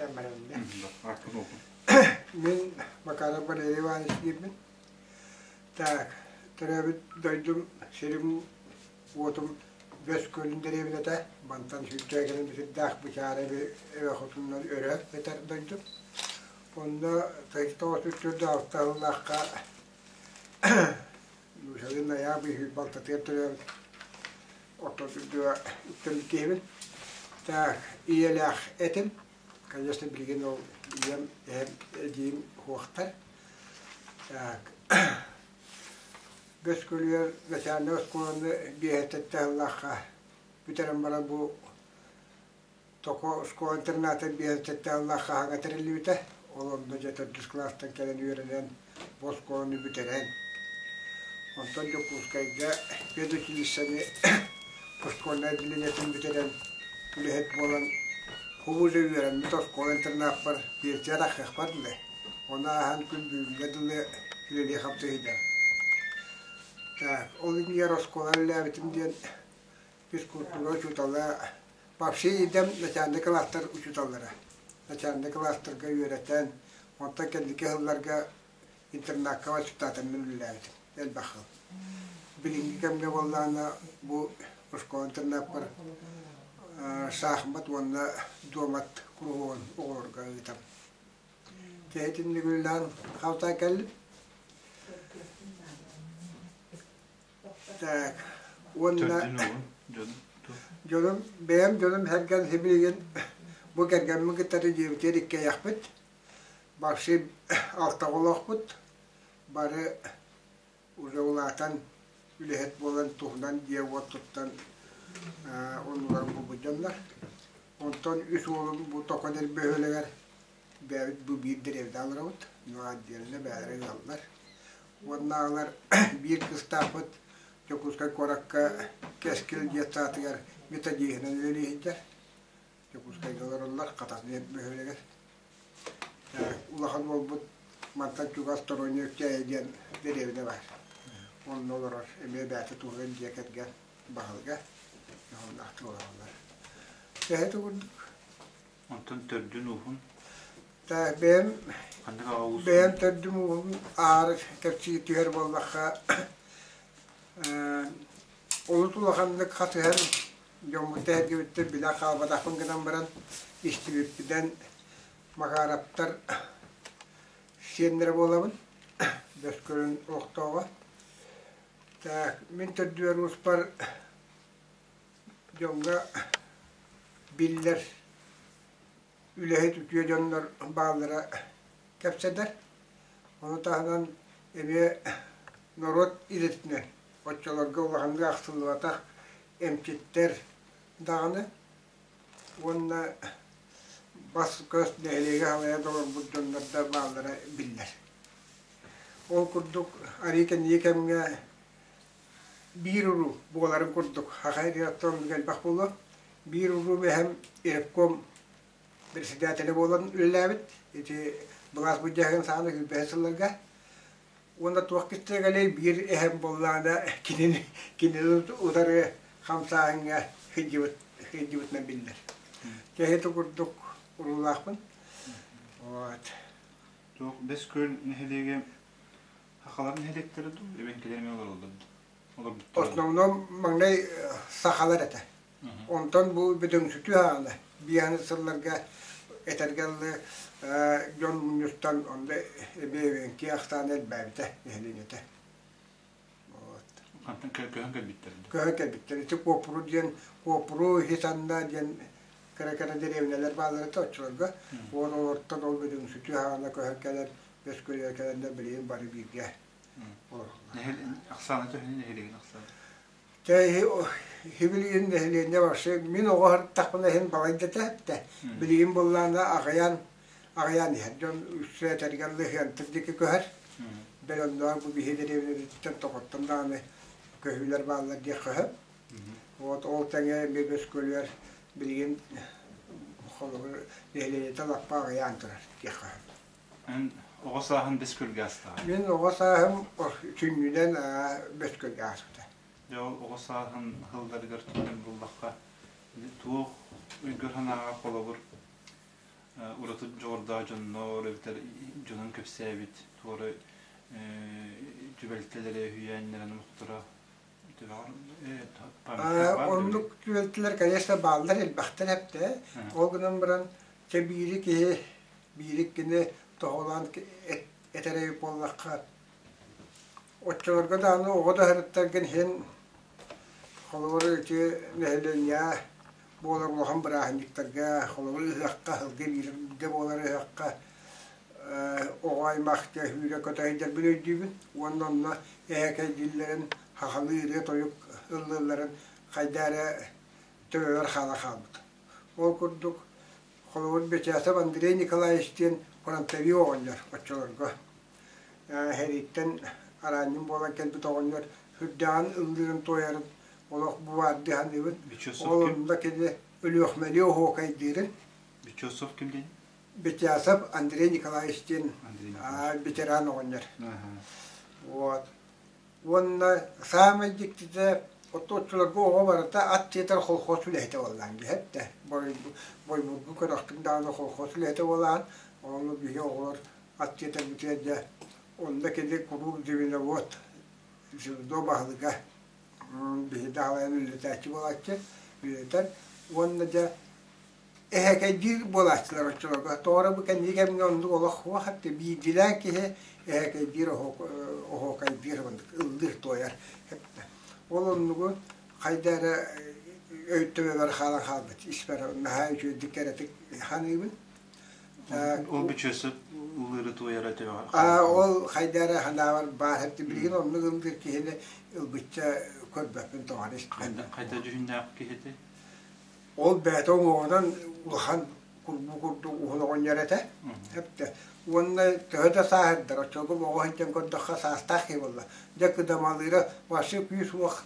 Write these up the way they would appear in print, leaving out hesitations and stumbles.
Кэпсээн барабын да. Мин Макаров Валерий Иванович диирбин. Так, төрөөбүт дойдум, сирим, уотум Бэс Күөлүн дэриэбинэтэ. Мантан сүүрчээ километрдаах Бычаара эбэ хотуннан өрө сытар дойдум. Онно 1946 сыллаахха Нуучалыы Найаа быыһыыр балтатыгар төрөөбүт орто дойдуга үктэммит киһибин. Так, ийэлээх этим. Конечно, билигин ол ийэм, эһэм, эдьиийим суохтар. Так, Бэс Күөлүгэр начальнай оскуоланы биэһэттэн сыллаахха бүтэрэн баран бу Токо оскуола-интерната биэстэттээҕ хаһааҥҥа тэриллибитэ. Ол онно дьэ төрдүс кылаастан кэлэн үөрэнэн, бу оскуоланы бүтэрэн, онтон Дьокуускайга педучилищены школьнай отделениетын бүтэрэн, үлэһит буолан, хубу дьэ үөрэммит оскуола-интернаппар биирдэ арахыахпар дылы. Ону ааһан күн бүгүҥҥэ дылы үлэлии-хамсыы сылдьабын. Так, ол иннигэр оскуола үлэлээбитим диэн физкультура учуутала Вообще идэм начальнай кылаастар учууталлара. Начальнай кылаастарга үөрэтэн, онтон кэнники сылларга интернакка воспитателинэн үлэлээбитим элбэх сыл. Билиҥҥи кэмҥэ буоллаҕына бу оскуола интернаппар шахмат уонна дуомат куруһуогун оҕолорго ыытабын. Киһитинник үлэлээн халтаан кэллим. Так, уонна дьонум, бэйэм дьонум сэргэн сибилигин бу кэргэммин кытары дьиэбитигэр иккиэйэхпит. Бахсы алта оҕолоохпут. Бары уже улаатан үлэһит буолан туһунан дьиэ-уот туттан оннуларын булбут дьоннор. Онтон үс уолум бу Токо бөһүөлэгэр Бэйэбит бу биир дэриэбинэ олоробут, но отдельно бэйэлэрэ ыаллар. Уоннааҕылар биир кыстаахпыт Дьокуускай куоракка Кэскил детсадыгар методиһынан үлэлии сылдьар. Дьокуускайга олороллор, Хатас диэн бөһүөлэгэр. Улахан уолбут мантан чугас Тороньо Үктээйи диэн дэриэбинэ баар. Онно олорор, эмиэ бэйэтэ туһунан дьиэ кэргэн баһылыга. Дьоһуннаахтык олороллор. Эһэ курдук Онтон төрдүн ууһун? Бэйэм бэйэм төрдүм ууһун аары кэпсии түһэр буоллахха олус улаханнык хатыһан дьоммут тэһэргибиттэн билэ хаалбатахпын гынан баран истибиппинэн Макараптар сиэннэрэ буолабын Бөскөрүн олохтооҕо. Так, мин төрдүөр ууспар дьоҥҥо биллэр үлэһит үтүө дьоннор бааллара кэпсэтэр. Ону таһынан эмиэ норуот идэтинэн оччолорго улаханнык ахсыллыбатах эмчиттэр даҕаны уонна бас-көс нэһилиэги салайан олорбут дьоннор да бааллара биллэр. Ол курдук арыы кэнники кэмҥэ биир уруу буоларын курдук хахай редакторым элбэх буолуо. Биир уруу эһэм ревком председателэ буолан үлэлээбит. Ити былаас былдьаһыгын саҕана күүрбэһэ сылларга. Уонна туох кистиэгэлэй биир эһэм буоллаҕына кинини кинини утары хамсааһыҥҥа сылдьыбыт сылдьыбытынан биллэр. Киһи курдук уруулаахпын. Вот. Туох Бэс Күөл нэһилиэгэ Сахалар нэһилиэктэрэ дуу, эбэҥкилэр эмиэ олороллор дуу? Олорбуттар. Основном маҥнай сахалар этэ. Онтон бу бөдөҥсүтүү аана биэһин сылларга этэргэ дылы дьон мунньустан онно эмиэ эбэҥки ахсаана элбээбитэ нэһилиэнньэтэ. Вот. Хантан көһөн кэлбиттэр? Көһөн кэлбиттэр. Ити Куоппуру диэн Куоппуру Хитанна диэн кыра-кыра дэриэбинэлэр бааллар этэ оччолорго. Уон олортон ол бөдөҥсүтүү аана көһөн кэлэн Бөскүөлүгэр кэлэннэр билигин бары бииргэ олороллор. Ахсаана төһөнү нэһилиэгин ахсаана? Билигин нэһилиэнньэ вообще мин оҕо сырыттахпына иһин балайда тэптэ. Билигин буоллаҕына аҕыйаан аҕыйаан иһэр. Дьон үксэ этэригэр лыһыантыр диэки көһөр. Бэл оннооҕор бу биһи дэриэбинэбититтэн тоҕоттон даҕаны көһүүлэр бааллар диэххэ сөп. Вот ол тэҥэ эмиэ Бөскүөлүгэр билигин холобур нэһилиэнньэтэ лаппа аҕыйаан турар диэххэ сөп. Эн оҕо сааһын Бэс Күөлгэ аастаҕа? Мин оҕо сааһым сүнньүнэн Бэс Күөлгэ ааспыта. Дьэ ол оҕо сааһын сылларыгар түһэн буллахха, туох өйгөр-санааҕар холобур. ураты дьоҕурдаах дьоннор эбэтэр дьонун кэпсээбит туора түбэлтэлэрэ, үһүйээннэрэ, номохторо Оннук түбэлтэлэр, конечно, бааллар элбэхтэр эптэ. Ол гынан баран, чэ биири киһи, биири кини тоһоҕолоон этэр эбит буоллахха, оччолорго даҕаны оҕо да сырыттаргын иһин, холобур, ити нэһилиэнньэҕэ буолар улахан бырааһынньыктарга, холобур, ыһыахха, сылга бииргэ буолар ыһыахха оҕо аймах дьэ сүүрэ-көтө сылдьарбын өйдүүбүн уонна онно эһэкэйдииллэрин, сахалыы ырыа-тойук ыллыылларын хайдах эрэ төбөбөр хаала хаалбыт. Ол курдук, холобур, Бечасов Андрей Николаевич диэн фронтовик оҕонньор оччолорго сэрииттэн араанньын буолан кэлбит оҕонньор сүрдээҕин ыллыырын-туойарын олох бу баардыы саныыбын. Ол онно кини Өлүөхүмэлии оһуокайдыырын. Бечесов ким диэн? Бетясов Андрей Николаевич диэн ветеран оҕонньор. Вот. Уонна саамай дьиктитэ оттооччуларга оҕо барыта ат сиэтэр колхоз үлэһитэ буоллаан биһэттэ. Бойбургу көрөхтүҥ даҕаны колхоз үлэһитэ буолаан, ону биһи оҕолор ат сиэтэрбитигэр дьэ онно кини куруук звеновод, звено баһылыга биһи даҕалайан үлэлэтээччи буолааччы, үлэлэтэр. Уонна дьэ эһэкэйдиир буолааччылар оччолорго. Тоҕо эрэ бу кэнники кэмҥэ оннук олох суох этэ. Биирдиилээн киһи эһэкэйдиир, оһуокайдыыр, ыллыыр, туойар. Ол оннугу хайда эрэ өй-төбөбөр хаалан хаалбыт. Испэр наһаа үчүгэйдик кэрэтик саныыбын. Ол бүчүөсүп ыллыыры туойара төбөҕөр Ол хайда эрэ санаабар баар этэ. Билигин оннук ыллыыр киһини ылбычча көрбөппүн тоҕо эрэ Хайда хайда дьүһүннээх киһи Ол бэйэтэ уҥуоҕунан улахан курбуу курдук уһун оҕонньор этэ. Эптэ. Уонна төһө да сааһырдар, оччолорго оҕо сылдьан көрдөххө саастаах киһи буолла. Дьэ кыдамалыыра вообще күүс-уох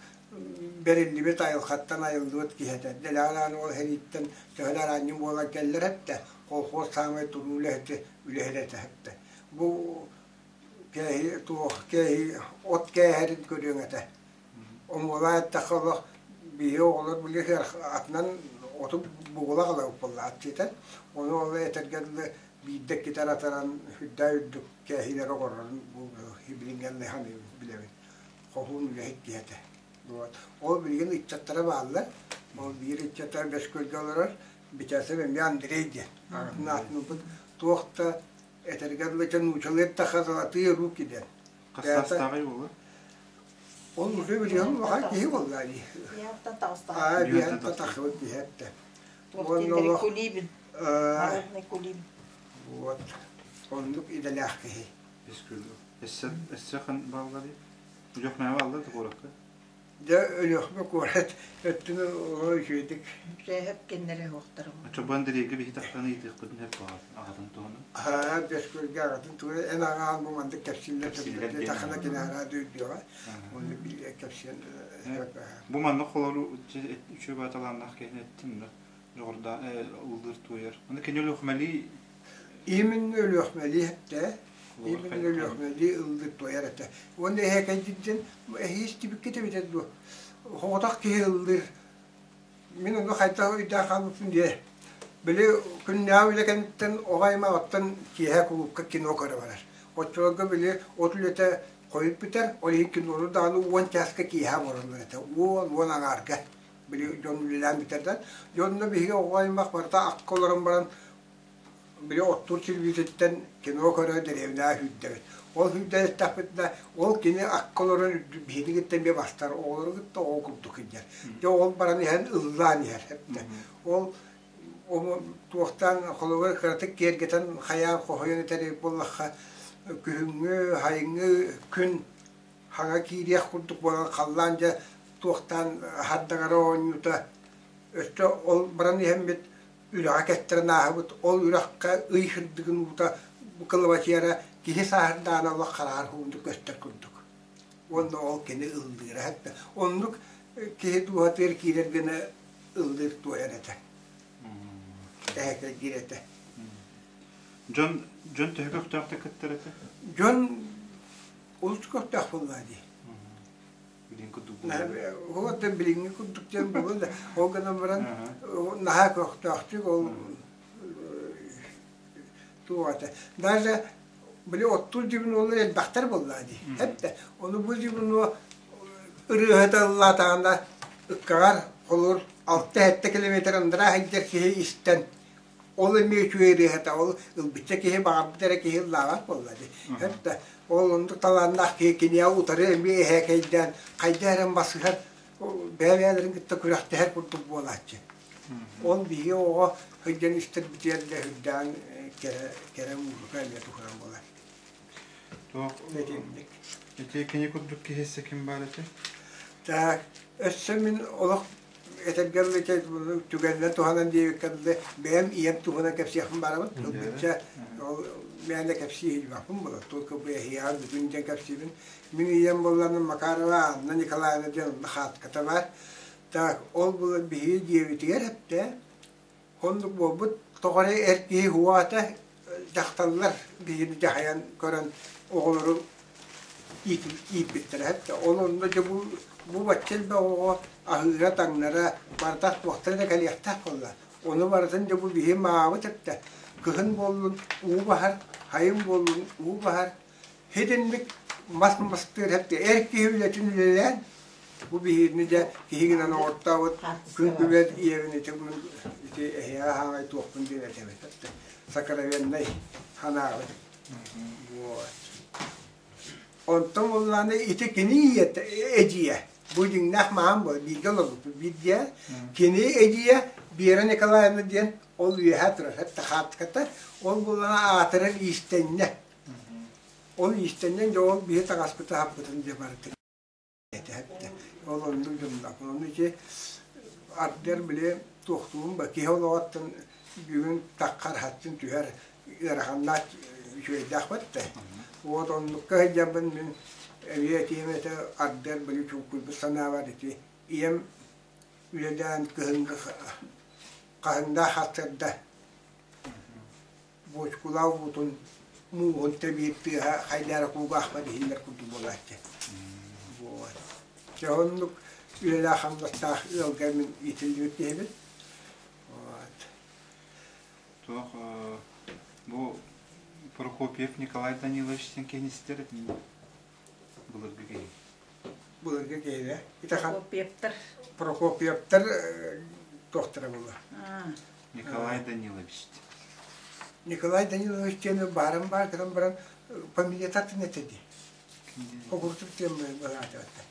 бэриллибит айылҕаттан айыллыбыт киһи этэ. Дэлэҕэ ол сэрииттэн төһө да араанньын буолан кэллэр эптэ, колхоз саамай туруу үлэһитэ үлэһит этэ эптэ. Бу кээһи туох кээһи от кээһэрин көрүөҥ этэ. Омуолаан эттэххэ олох биһиги оҕолор били атынан оту бугула аҕалабыт буоллаҕа ситэн. Ону ол этэргэ дылы биирдэ иккитэ атаран үрдээх үрдүк кээһиилэри оҥорорун билиҥҥэ саныыбын билэбин. Хоһуун үлэһит киһи этэ. Вот. Ол билигин ыччаттара бааллар. Ол биир ыччата Бэскүөлгэ олорор. Битясов эмиэ Андрей диэн. Аҕатын аатын ылбыт. Туох да этэргэ дылы нуучалыы эттэххэ золотые руки диэн. Хас саастааҕый уола? Ол уже билигин улахан киһи буолла дии. Биһиэхтэн таҕыстаҕа. Аа, биһиэхтэн тахсыбыт биһиэхтэн. Туох дииллэрий Кулибин. Народный Кулибин. Вот. Оннук идэлээх киһи. Өссө өссө хан бааллар Өлүөхмэҕэ бааллар да куоракка? Дьэ Өлүөхмэ куорат өттүн олору үчүгэйдик. Сөп кинилэри уохтарым. Оччо бу Андрейга биһи тахсан ыйытыахпытын сөп аҕатын туһунан. Аа, Бэскүөлгэ аҕатын туһунан эн аҕаан бу маннык кэпсииллэр кэпсииллэр кини араа дөйдүөҕэ. Онно кэпсиэн Бу маннык холору үчүгэй бааталааннаах киһини эттим да дьоҕурда ыллыыр туойар. Аны кини Өлүөхмэлии Именно Өлүөхмэлии эттэ. Именно Өлүөхмэлии ыллыыр туойар этэ. Уонна эһэкэйдиттэн эһи истибиккит эбитэ дуо? Соҕотох киһи ыллыыр. Мин ону хайдах өйдөөн хаалбыппын диэ. Били күннээҕи үлэ кэнниттэн оҕо аймах оттон киэһэ кулуупка кино көрө барар. Оччолорго били от үлэтэ хойут бүтэр, ол иһин кинону даҕаны уон чааска киэһэ оҥороллор этэ. Уон, уон аҥаарга. Били дьон үлэлээн бүтэрдэр. Дьонно биһиги оҕо аймах барыта акка олорон баран били оттуур сирбититтэн кино көрө дэриэбинэҕэ сүүрдэбит. Ол сүүрдэн истэхпитинэ, ол кини акка олорон биһигини кытта эмиэ бастар, оҕолору кытта оҕо курдук сылдьар. Дьэ ол баран иһэн ыллаан иһэр. Ол туохтаан холобур кыратык киэргэтэн хайаан хоһуйан этэр буоллахха күһүҥҥү, сайыҥҥы күн хаҥа киириэх курдук буолан халлаан дьэ туохтаан хардаҥара оонньуута өссө ол баран иһэммит үрэҕэ кэттэрэн ааһабыт ол үрэххэ ый сырдыгын уута кылабачыйара киһи сааһырдаҕына олох хараар ууннук көстөр курдук уонна ол кини ыллыыра этэ оннук киһи дууһатыгар киирэр гына ыллыыр туойар этэ эһэкэйдиир этэ дьон дьон төһө көхтөөхтүк кыттар этэ дьон олус көхтөөх буоллаа дии Билиҥ курдук Вот билиҥҥи курдук диэн буолуо да ол гынан баран наһаа көхтөөхтүк ол. Туох этэ. Даже били оттуур дьибинуолар элбэхтэр буоллаа дии. Эптэ. Ону бу дьибинуо ырыаһыта ыллаатаҕына ыккаҕар холуур 6-7 километр андараа сылдьар киһи истэн ол эмиэ үчүгэй ырыаһыта ол ылбычча киһи баҕарбыт эрэ киһи ыллаабат буолла дии. Эптэ. Ол оннук талааннаах киһи киниэхэ утары эмиэ эһээкэйдээн хайдах эрэ басыһар бэйэ-бэйэлэрин кытта күрэхтэһэр курдук буолааччы. Ол биһиги оҕо сылдьан истэрбитигэр да үрдээн кэрэ кэрэ музыка эмиэ туһунан буолар. Туох Итинник. Ити кини курдук киһи өссө ким баар этэй? Так, өссө мин олох этэргэ дылы түгэнинэн туһанан диэбиккэ дылы бэйэм ийэм туһунан кэпсиэхпин баарабын. Ылбычча ол мээнэ кэпсии сылдьыбаппын буолар. Только бу эһиэхэ бүтүн диэн кэпсиибин. Мин ийэм буоллаҕына Макарова Анна Николаевна диэн онно хатката баар. Так, ол буолан биһиги дьиэбитигэр эптэ, оннук буолбут, тоҕо эрэ эр киһи уота дьахталлар биһигини дьаһайан көрөн оҕолору ииппиттэрэ эптэ. Ол онно дьэ бу, бу бачча элбэх оҕо аһыыра-таҥнара барыта туохтара да кэлиэхтээх буолла. Ону барытын дьэ бу биһи маабыт эптэ. Кыһын буоллун уу баһар, сайын буоллун уу баһар, Итинник мас мастыыр эптэ эр киһи үлэтин үлэлээн бу биһиини дьэ киһи гынан оҥортообут күн күбэт ийэбин ити ити эһиэхэ хаамай туохпун диэн этэбит сокровеннай санаабыт вот онтон буллааны ити кини ийэтэ эдьиийэ бу дьиҥнээх маам буол бииргэ олорбуппут бииргэ кини эдьиийэ Вера Николаевна диэн ол үөһэ турар хаартыката ол буллаана аатырар иистэнньэ Ол иистэнньэҥ дьэ ол биһи таҥаспыт аһаппытын дьэ барытын этэ Ол оннук дьонноох. Ону ити ардыар били туохтуун ба киһи олоҕуттан бүгүн таххар хаттын түһэр ыараханнаах үчүгэйдээх баттэ. Вот оннукка сылдьарбын мин эмиэ этиим этэ ардыар били чуҥкуйбут санаабар ити ийэм үлэлээн кыһыҥҥы хаһыҥнаах хастарда буочукулаах уутун мууһун тэбиир тыаһа хайдара кулгаахпар иһиллэр курдук буолааччы. Вот. Дьэ оннук үлэлээх хамнастаах ыалга мин иитиллибит киһибин. Вот. Туох бу Прокопьев Николай Данилович диэн киһини истэр былыргы киһи. Былыргы киһи Прокопьевтар. Прокопьевтар туохтара буолла? Николай Данилович. Николай Данилович диэн баарым баар гынан баран фамилията атын этэ дии. Огурцов диэн быһаатыбатта.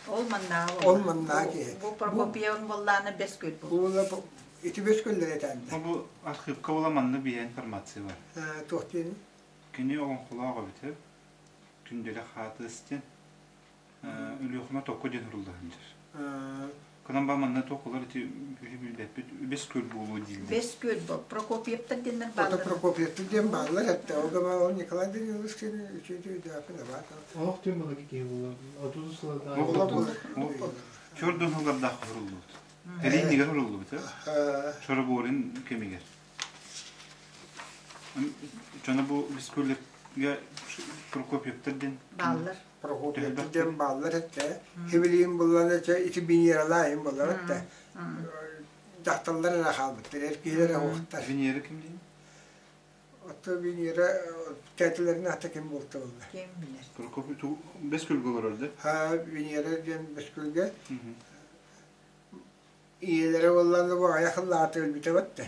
Ол маннаа Ол маннаа киһи. Бу Прокопьевын буоллаана бэс күл бу. Бу ити бэс күллэр этэннэ. Бу архивка була манны биһэ информация бар. Туох диэни? Кини олоҥхолоох эбит Күндэлэ хаатыс диэн Өлүөхүмэ Токко диэн сурулла сылдьар. Кынан ба манна туох олор ити билбэппит бэс күөл буолуо дииллэр. Бэс күөл бу Прокопьевтар диэннэр бааллар. Ото Прокопьевтар диэн бааллар этте. Ол да ол Николай Данилович үчүгэй өйдөөхпүн абаат. Олох түн былыргы киһи буолар. 30 сыллардаах. Чордун сыллардаах суруллубут. Эрииннигэр суруллубут. Шороборин кэмигэр. Дьоно бу бискүллэргэ Прокопьевтар диэн бааллар. Прокопьевтар диэн бааллар этэ. Хибилиин буллан этэ, ити Венералаайын буллар этэ. Дьахталлар эрэ хаалбыттар, эр киһилэр эрэ уохтар. Венера ким диэн? Отто Венера тэтилэрин ата ким буолта буолла? Ким билэр. Прокопий Бэскүлгэ олорор да? Ха, Венера диэн Бэскүлгэ. Ийэлэрэ буоллаҕына бу аҕыйах сыллааҕыта өлбүтэ баттэ.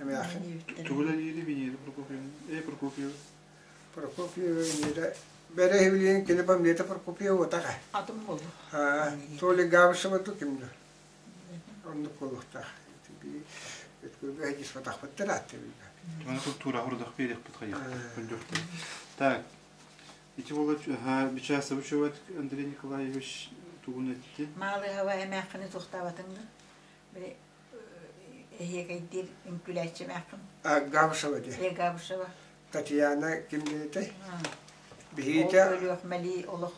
Эмээхсин. Тугу үлэлиири Венера Прокопьевна? Прокопьева. Прокопьева Венера. Бэрэ билигин кини фамилията Прокопьева отаҕа. Атын буолу. То ли Габышева ту ким да. Оннук буолуохтаах. Өткөргө дьиспатахпыттар аатты билбэт. Аны культура хурдах биэриэхпит хайыахпыт. Так, Ити буола Бичасович Андрей Николаевич тугун этти? Маалыһаба эмээххини туохтаабатыҥ да? Били эһиэкэйдиир үҥкүүлээччи эмээххин. Габышева дии. Э Габышева. Татьяна ким диэтэй? Биһиитэ Өлүөхмэлии олох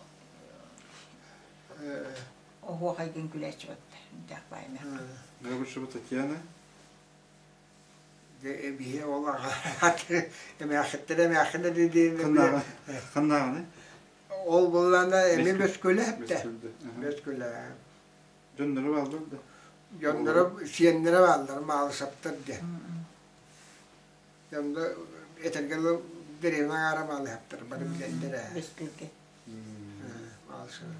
оһуохайга үҥкүүлээччи батта. Интээх баай эмээххин. Габышева Татьяна. Биһи ол эмээхиттэрэ эмээххинэ диэн Ханнааҕыны? Ол буоллаана эмиэ бөскүлэ эптэ. Бөскүлэ. Дьонноро бааллар да? Дьонноро сиэннэрэ бааллар, маалысаптар диэн. Дьонно Этэргэ дылы дэриэбинэ аҥаара маалыһаптар бары билэллэр ээ. Бөскүлгэ. Маалышына.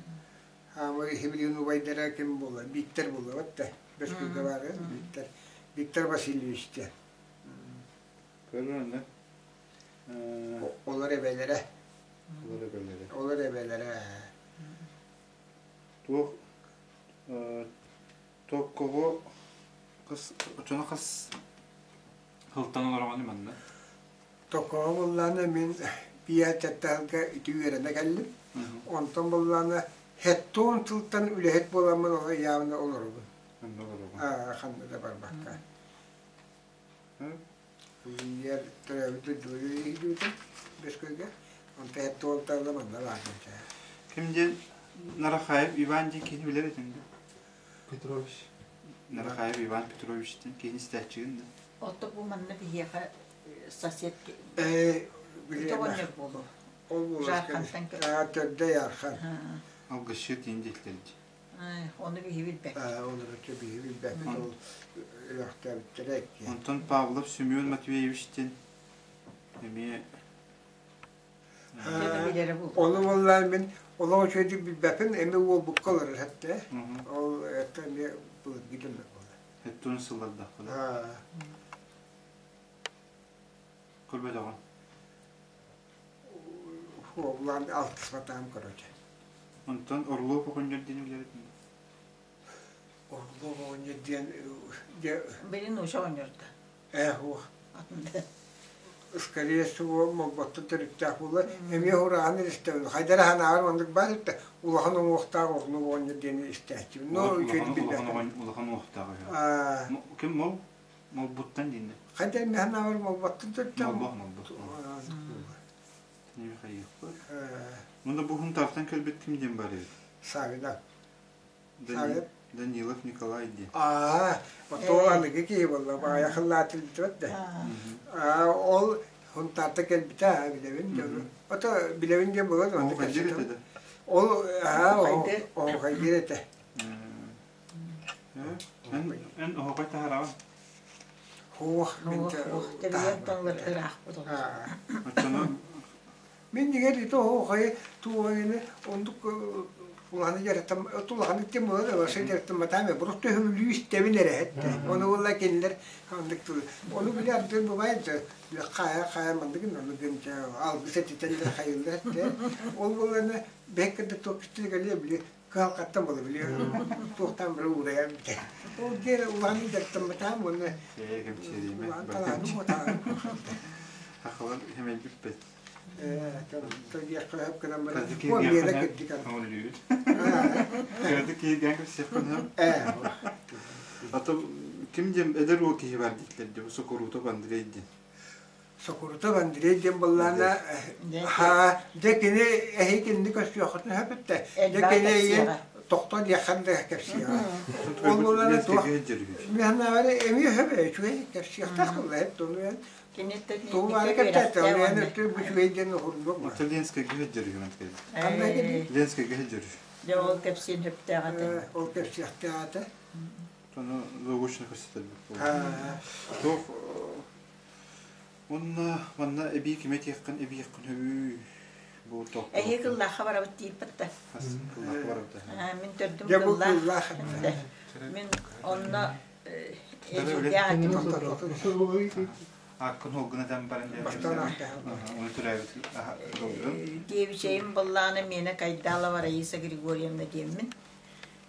Хаамы иһи убайдара ким буолла? Бииктэр буолла да. Бөскүлгэ баары Виктор. Виктор Васильевич диэн. Көрүнэ. Олор эбэлэрэ. Олор эбэлэрэ. Олор эбэлэрэ. Туох Токкоҕо хас оччону хас сылтан олороҕун манна? Токкоҕо буллаана мин пиэтэттээһилгэ ити үөрэнэ кэллим. Онтон буллаана хеттон тылтан үлэһит буоламмын ол ыйаабына олоробун. Ханна олороҕун? Аа, ханна да барбакка. Ийэр төрөөбүт дойдуга үөрүүтүм Бөскөйгө. Онтон хеттон тылла манна баардым. Ким диэн Нарахаев Иван диэн киһини билэр этиҥ да? Петрович. Нарахаев Иван Петрович диэн киһини истээччигин да? Ото бу манна биһиэхэ сосед Ээ, оҕонньор буолуо. Ол буолуо. Жархантан Төрдө Ярхан. Алгысчыт диэн диэтилэр дии. Ону биһи билбэппит. Ону биһи билбэппит. Ол өлөхтөөбүттэрэ икки. Онтон Павлов Семен Матвеевич диэн эмиэ Ону буоллаан мин олох үчүгэйдик билбэппин, эмиэ уолбукка олорор этэ. Ол это эмиэ былыргы дьоннор буолла. Өттүн сыллардахпына. Көрбөтөҕүм. Уоллаан алтыспатаҕым короче. Онтон Орлов оҕонньор диэн билэр этим. Орлов оҕонньор диэн Билин уша оҕонньорда. Ээ, уох. Скорее всего, Молботтон төрүттээх буолла. Эмиэ ураһан истэбин. Хайдара санааҕар маннык баар этэ. Улахан уҥуохтаах оҕону оҕонньор диэни истээччибин. Но үчүгэйдик билбэппин. Улахан уҥуохтаах үһү. Ким мол? Молбуттан дииннэ. Хайда эмиэ санааҕар Молботтон төрүттээх. Молбох, молбох. Мында бу Хунтартан кэлбит ким диэн бар эбит? Савина. Данилов Николай диэн. Аа, ото аныгы киһи буолла, баайа хыллаатылдыбат да. Аа, ол Хунтаарта кэлбитэ билэбин дьону. Ото билэбин диэн буолан онно кэпсэтим. Ол аа, оһохайдыыр этэ. Эн оһохой таһараҕын? Хуох, мин ыраахпыт Оччону Мин дигэр ити оһуохайы туоһайыны оннук улаханы дьарыктам улаханы тем була да вообще дьарыктамматаам просто сөбүлүү истэбин эрэ этте ону буолла кинилэр оннук тыл ону били ардыыр бывает же хайа хайа манныгын ону гынча алгыс этитэллэр хайыллар этте ол буоллана бэккэ туох кистилгэлиэ били кыһалҕаттан буола били туохтаан бары уурайан бүтэ ол диэн улаханы дьарыктамматаам уонна улахан талааным отааным Хахалар хэмэлбиппит. Ато ким диэн эдэр уол киһи бар дииллэр дии Сокурутов Андрей диэн. Сокурутов Андрей диэн буоллаана ха дьэ кини эһи кинини көрсүөххүтүн сөпүттэ. Дьэ кини эйиэн тохтон диэххэн да кэпсиэҕэ. Ол буоллаана туох миһаннаабары эмиэ сөп үчүгэй кэпсиэхтээх буолла эт тону Тугу кэпсээтэ, ол өттү бу үчүгэй диэн уһурдук. Оттон Ленскэйгэ сылдьар үһү Ленскэйгэ сылдьар үһү. Дьэ ол кэпсиэн сөптөөх этэ. Ол кэпсиэхтээх этэ. Ону заочно көрсөтөрбүт буолла. Туох Онно манна эбии ким этиэххин эбиэххин сөбүй бу тохтоо. Эһи кыллаахха барабыт дииппит да. Кыллаахха барабыт. Мин төрдүм Дьэ бу кыллаах. кыллаах. Мин онно эдьиийдээх этим. Аккын холгун этэн баран Бастан аахтаһан. Оны төрөөбүт Диэбичэйим быллаана миэнэ Кайдалова Раиса Григорьевна диэммин.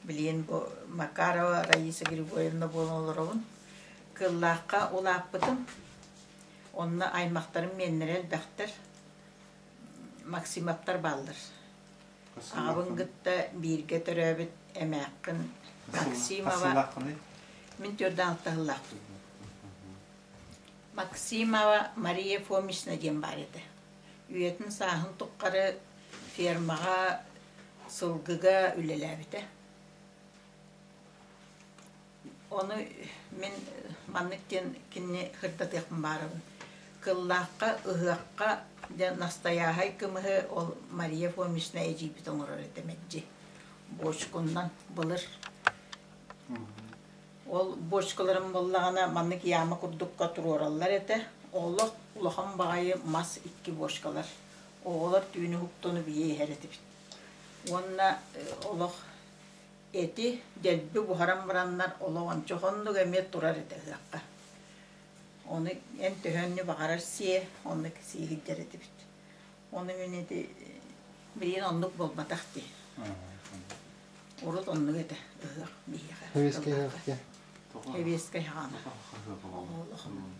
Билигин бу Макарова Раиса Григорьевна буолан олоробун. Кыллаахха улааппытым. Онно аймахтарым миэннэрэ элбэхтэр. Максимовтар бааллар. Аҕабын кытта бииргэ төрөөбүт эмээххин Максимова. Мин төрдө алтыһыллаахпын. Максимова Мария Фомична диэн баар этэ. Үйэтин сааһын тухары фермаҕа сылгыга үлэлээбитэ. Ону мин маннык диэн кинини сырдатыахпын баарабын. Кыллаахха, ыһыахха дьэ настайааһай кымыһы ол Мария Фомична эдьиийбит оҥорор этэ мэлдьи. Бочкуннан былыр. Ол бочкаларын буоллаҕына маннык яма курдукка туруораллар этэ. Олох улахан баҕайы мас икки бочкалар. Оҕолор түүнү уһуктууну биһи иһэр этибит. Уонна олох эти дэлби буһаран бараннар олох ончу оннук эмиэ турар этэ ыһыахха. Ону эн төһөннү баҕарар сиэ, оннук сииһирдэр этибит. Ону мин ити билигин оннук буолбатах дии. Урут оннук этэ ыһыах биһиэхэ. Эбиэскэй ыһыах диэн. Эбиэскэй хаҕана.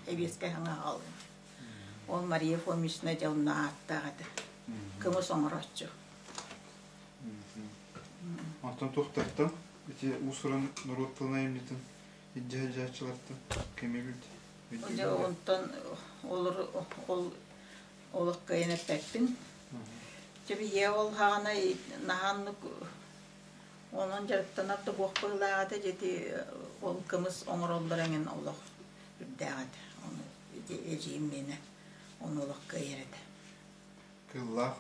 Эбиэскэй хаҥа аҕалын. Ол Мария Фомична дьэ онно ааттаах этэ. Кымыс оҥорооччу. Онтон туохтартан ити уус-уран норуот тылын айымньытын илдьэ сылдьааччылартан кими билди? Дьэ онтон олор ол олох кыайан эппэппин. Дьэ биһиэ ол хаҕана наһааннык онон дьарыктанар да буох быһыылаах этэ дьэ ити ол кымыс оҥороллор эҥин олох үрдээх этэ. Ону ити эдьиийим миэнэ ону олох кыайар этэ. Кыллаах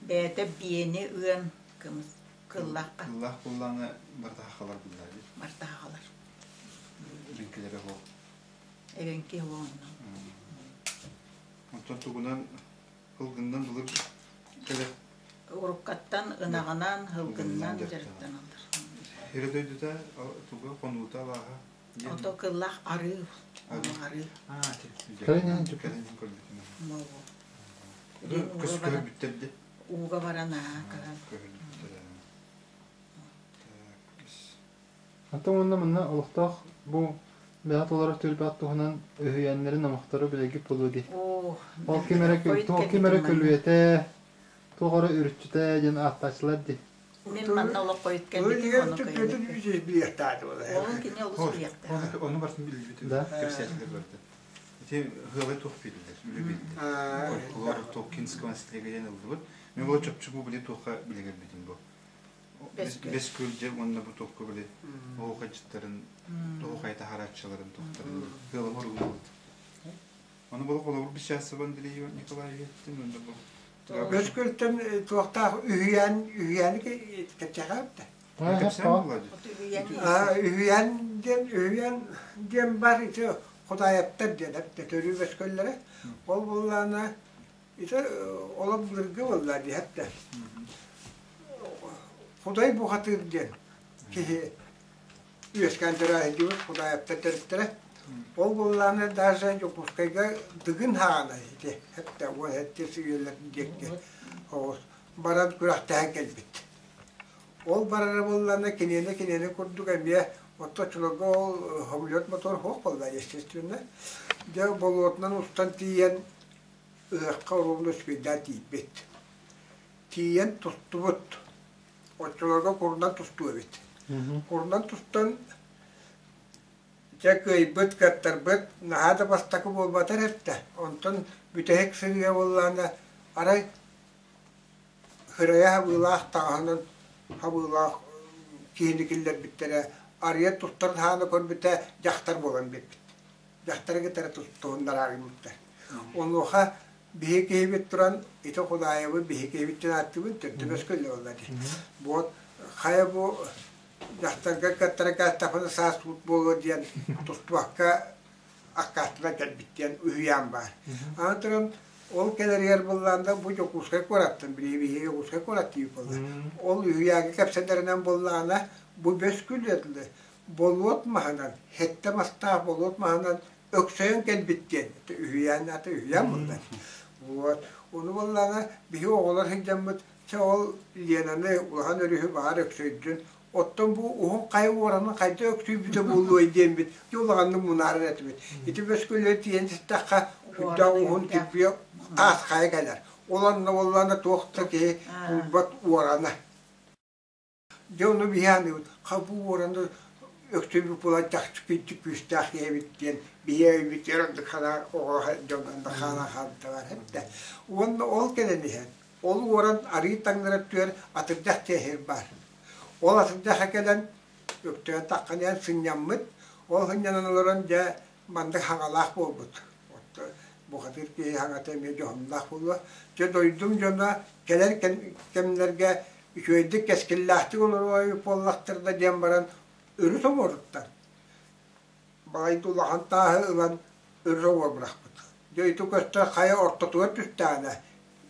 Бэйэтэ биэни ыан кымыс кыллаахха. Кыллаах буллааны бартахалар буллар. Бартахалар. Эбэҥкилэрэ суох. Эбэҥки онно. Онтон тугунан ылгыннан былыр кэлэ Уруккаттан ынаҕынан, һылгыннан дьарыктаналлар. Сирэ дойдута туга хонуута алааһа Ото кыллаах арыы, арыы. Аа, Кэлин кэлин көрбүтүм. Молу. Көс көрбүттэр де. Ууга баран аа кыһан. Көрбүттэр. Антон уонна манна олохтоох бу бэйэҕит олорор түөлбэҕит туһунан үһүйээннэрин номохтору билэргит буолуо дии. Оо, Ол ким эрэ хойут туох ким эрэ кэлбитим манна. күлүөтэ, туох эрэ үрүччүтэ диэн ааттааччылар дии. Мин манна олох хойут кэлбитим, ону кыайбыппын. билиэхтээх буолар. Ол кини олус билиэхтээх. Ону барытын билбитим. Да. Кэпсээтилэр барыта. Ити ыалы туох биэрдилэр, үлэ биэрдилэр. Фольклор Токинского наследия диэн ыллыбыт. Мен ол чопчу бу били туохха билигэрбитим бу. Бэс күлдьэ уонна бу туохка били оһуохайдьыттарын, оһуохай таһарааччыларын туохтарын ыалым уругун Ону бұл холобур Бесчасов Андрей Николаевичтин уонна бу Бэс күлтэн туохтаах үһүйээн үһүйээни кэпсэхээбитэ. Үһүйээн диэн үһүйээн диэн бар ити Худаевтар диэн эптэ төрүү бэс көллөрө. Ол буоллаана ити олох былыргы буолла диэхтэ. Худай бухатыыр диэн киһи үөскээн төрөөһүдүбүт Худаевтар төрүттэрэ. Ол буоллаана даже Дьокуускайга Дыгын хаана ити хэттэ уон сэттис үйэлэр диэки оҕус баран күрэхтэһэн кэлбит. Ол барара буоллаана киниэнэ киниэнэ курдук эмиэ отточуларга ол самолет мотор суох буолла естественно. Дьэ болуотунан устан тиийэн ыһыахха уруумну үчүгэйдээн тиийбит. Тиийэн тустубут. Оччолорго курунан тустуу эбит. Курунан тустан дьэ кыайбыт, кыаттарбыт наһаа да бастакы буолбатар эттэ. Онтон бүтэһик сырыыга буоллаҕына арай хырайа хабыылаах таҥаһынан хабыылаах киһини киллэрбиттэрэ арыйан туттарын хаана көрбүтэ дьахтар буолан биэрбит. Дьахтары кытары туһуннараары Онуоха биһи киһибит туран ити Худаевы биһи киһибиттэн ааттыыбын төрдүмэс көллө буолла дии. Вот хайа бу дьахтарга кыаттара кааттахпына саас суут буолуо диэн тустубакка аккаастана кэлбит диэн үһүйээн баар. Аны туран ол кэлэригэр буллаанда бу Дьокуускай куораттан били биһиги Дьокуускай куорат диир буолла. Ол үһүйээҥҥэ кэпсэтэринэн буоллаҕына бу бөс күлүөтүлэ болуот маһынан, сэттэ мастаах болуот маһынан өксөйөн кэлбит диэн үһүйээн аата үһүйээн буолла. Вот. Ону буоллаҕына биһи оҕолор сылдьаммыт чэ ол Ленаны улахан өрүһү баҕар өксөйдүн, оттон бу уһун хайа уоранын хайда өксүйбүтэ буолуой диэммит дьэ улаханнык мунаарар этибит. Ити бөскөлүө тиийэн сытахха сүрдээх уһун кирбиэ таас хайа кэлэр. Ол онно буоллаҕына туох да киһи булбат уорана. Дьэ ону биһи аныыбыт, хабыы уоран өктөбүт буолан чахчы күүстээх киһи эбит диэн биһи өйбүтүгэр оннук санаа оҕо дьон онно хаалан хаалбыта эбит Уонна ол кэлэн иһэн, ол уоран арыы таҥнара түһэр атырдьах тиэһир баар. Ол атырдьаха кэлэн өктөөн таххан иһэн сынньаммыт, ол сынньанан олорон дьэ маннык хаҥалаах буолбут. Бухатыыр киһи хаҥата эмиэ дьоһуннаах буолуо. Дьэ дойдум дьоно кэлэр кэмнэргэ үчүгэйдик кэскиллээхтик олоруой буоллахтарына диэн баран өрүс оҥоруттан балайда улахан тааһы ылан өрүс оҥор бырахпыт. Дьэ ити көстөр хайа ортотугар түстэҕинэ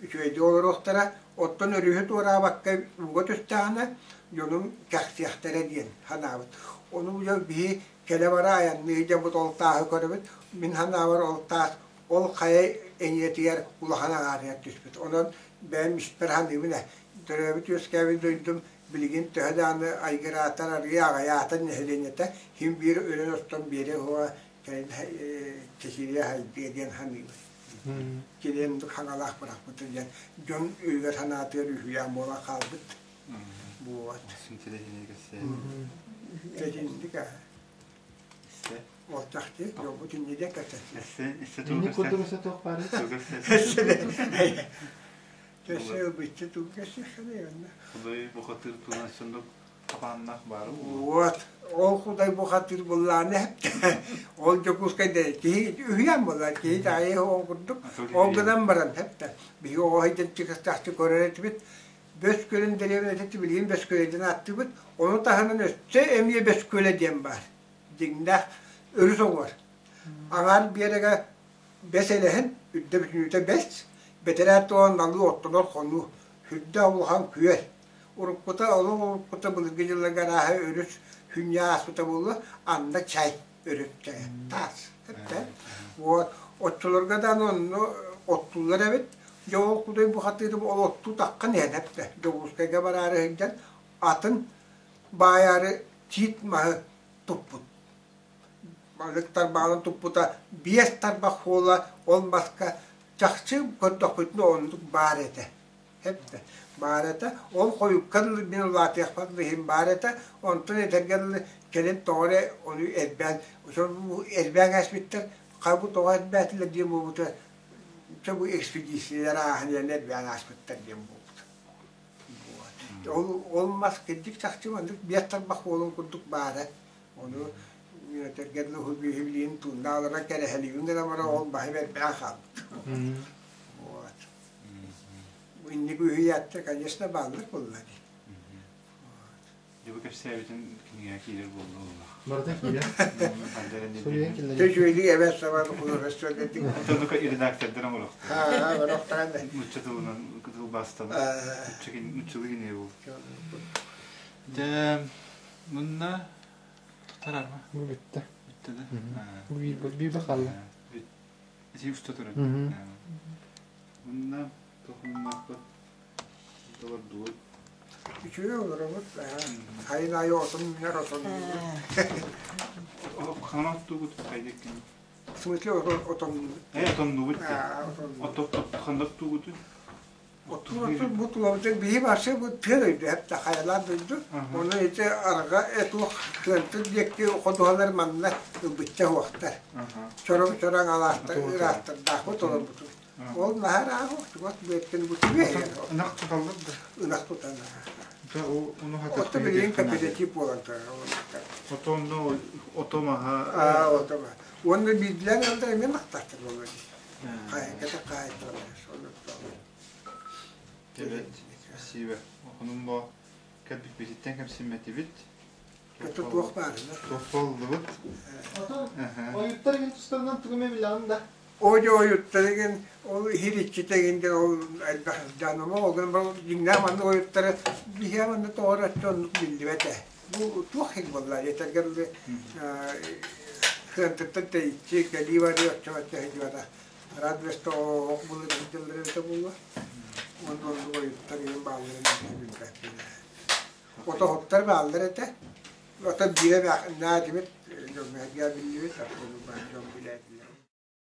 үчүгэйдик олоруохтара, оттон өрүһү туораабакка ууга түстэҕинэ дьонум кэхтиэхтэрэ диэн санаабыт. Ону дьэ биһи кэлэ-бара айанныы дьоммут ол тааһы көрөбүт. Мин санаабар ол таас ол хайа эниэтигэр улахан аҥаарыгар түспүт. Онон бэйэм испэр саныыбын ээ, төрөөбүт-үөскээбит дойдум билигин төһө даҕаны айгыраатар арыый аҕыйаатар нэһилиэнньэтэ син биир өлөн-охтон биэриэ суоҕа кэлин чэчириэ хайдыа диэн саныыбын. Кини хаҥалаах бырахпыта диэн дьон өйүгэр-санаатыгар үһүйээн буолан хаалбыт. Буолат. Тэдинник аа. Ол чахчы дьолбут иннидэ кэсэ. Инник курдук өссө туох баарый? Кэсэ ылбычча тугу кэсиэххэ онно. Құдай бухатыр туһунан соннук хапааннаах баары Вот. Ол Құдай бухатыр буллааны эптэ. Ол Дьокуускайда киһи үһүйээн буолла. Киһи таайы ол курдук. Ол гынан баран эптэ. Биһи оҕо сылдьан чыгастаахчы көрөр этибит. Бөс күөлүн дэриэбинэтэ билигин Бөс күөлэ ааттыыбыт. Ону таһынан өссө эмиэ Бөс күөлэ диэн баар. Дьиҥнээх өрүс оҥор. Аҥаар биэрэгэ бэс элэһин, үрдэ бүтүннүүтэ бэс, бэтэрээ туһан налыы оттонор хонуу, сүрдээх улахан күөл. Уруккута, олох уруккута былыргы дьылларга арааһа өрүс хүнньэ ааспыта буолуо, анна чай өрүс чайа, таас. Эптэ. Вот. Оччолорго даҕаны онно оттууллар эбит. Дьэ ол кудай бухатыырым ол оттуу таххан иһэн эптэ. Дьокуускайга бараары сылдьан атын баайаары тиит маһы туппут. Балык тарбаҕын туппута биэс тарбах хуола ол маска чахчы көрдөхпүтүнэ оннук баар этэ. Эптэ. Баар этэ. Ол хойукка дылы мин улаатыахпар иһин баар этэ. Онтон этэргэ дылы кэлин тоҕо эрэ ону эрбээн, эрбээн кээспиттэр. Хай бу тоҕо эрбээтилэр диэн буолбута. Чэ бу экспедициялар ааһан иһэн эрбээн ааспыттар диэн буолбута. Ол, ол мас кырдьык чахчы маннык биэс тарбах уолун курдук баара. Ону этэргэ дылы биһилиин тууннаалара кэрэһэлиибин гынан баран ол баһым эрбээн хаалбыт. Вот. Инник үһүйээттэр, конечно, бааллар буолла дии. Дьэ бу кэпсээбитин кинигэ киирэр буолла буоллах. Барыта киирэр. Суруйан киллэрэр. Төчүөйдүк эбэс сабан художественный Онтон редактордар оҥорохтор. Аа, оҥорохтор да. Нуучча тылынан тылбаастанар. Нууччалыы кинигэ буолла. Дьэ, мунна тутарарма? Бу бүттэ. Бүттэ да? Бу биир хаалла. Ити уста турар. Мунна тохуммаппыт толордубут. Үчүгэй олоробут. Сайын аайы отун үүнэр отон. Ханан оттугут хайдеккин? В смысле отоннубут? Э, отоннубут. Ханна оттугутун? Оттугутун бу тулабытын биһи барсы бу тыа дойду, хепте хайалаан дойду. Оны ити арга этуох тыантын диэки ходуһалар манна ылбычча хуохтар. Чором чораҥ алаастар ыраахтардаахпыт олорбутум. Ол наһаа ыраах чугас бэттэн бу түбэ. Ынах туталлар да? Ынах туталлар. Отто билигин кооператив буолан турар. Отонно ото маһа. Аа, ото маһа. Уонна биирдилээн ыалдар эмиэ махтаахтар буолуо дии. Хаһыакката хаһаайыстыбалар Эбэт, спасибо. Онун бо кэлбиппититтэн кэмсиммэтибит. Это туох баарына. Туох буоллубут. Ойуттар игин тустарынан тугу эмэ билэҕин да? Ожо ойуттар игин ол иһириччитэ игин диэн ол элбэх дьаныма ол гынан баран дьиҥнээх маннык ойуттары биһиэхэ манна тоҕо эрэ өттө оннук биллибэт ээ. Бу туох иһин буолла этэргэ дылы кыантыттан тэйиччи кэлии барыы оччо-бачча сылдьыбата. Радвесто оһох былыр сылдьаллар эбитэ буолла. Уонна оннук ойуттар игин баалларын билбэппин. Отоһуттар бааллар этэ. Ото биирэ наадыбыт, дьоҥҥо биллибит, дьон билээтилэр.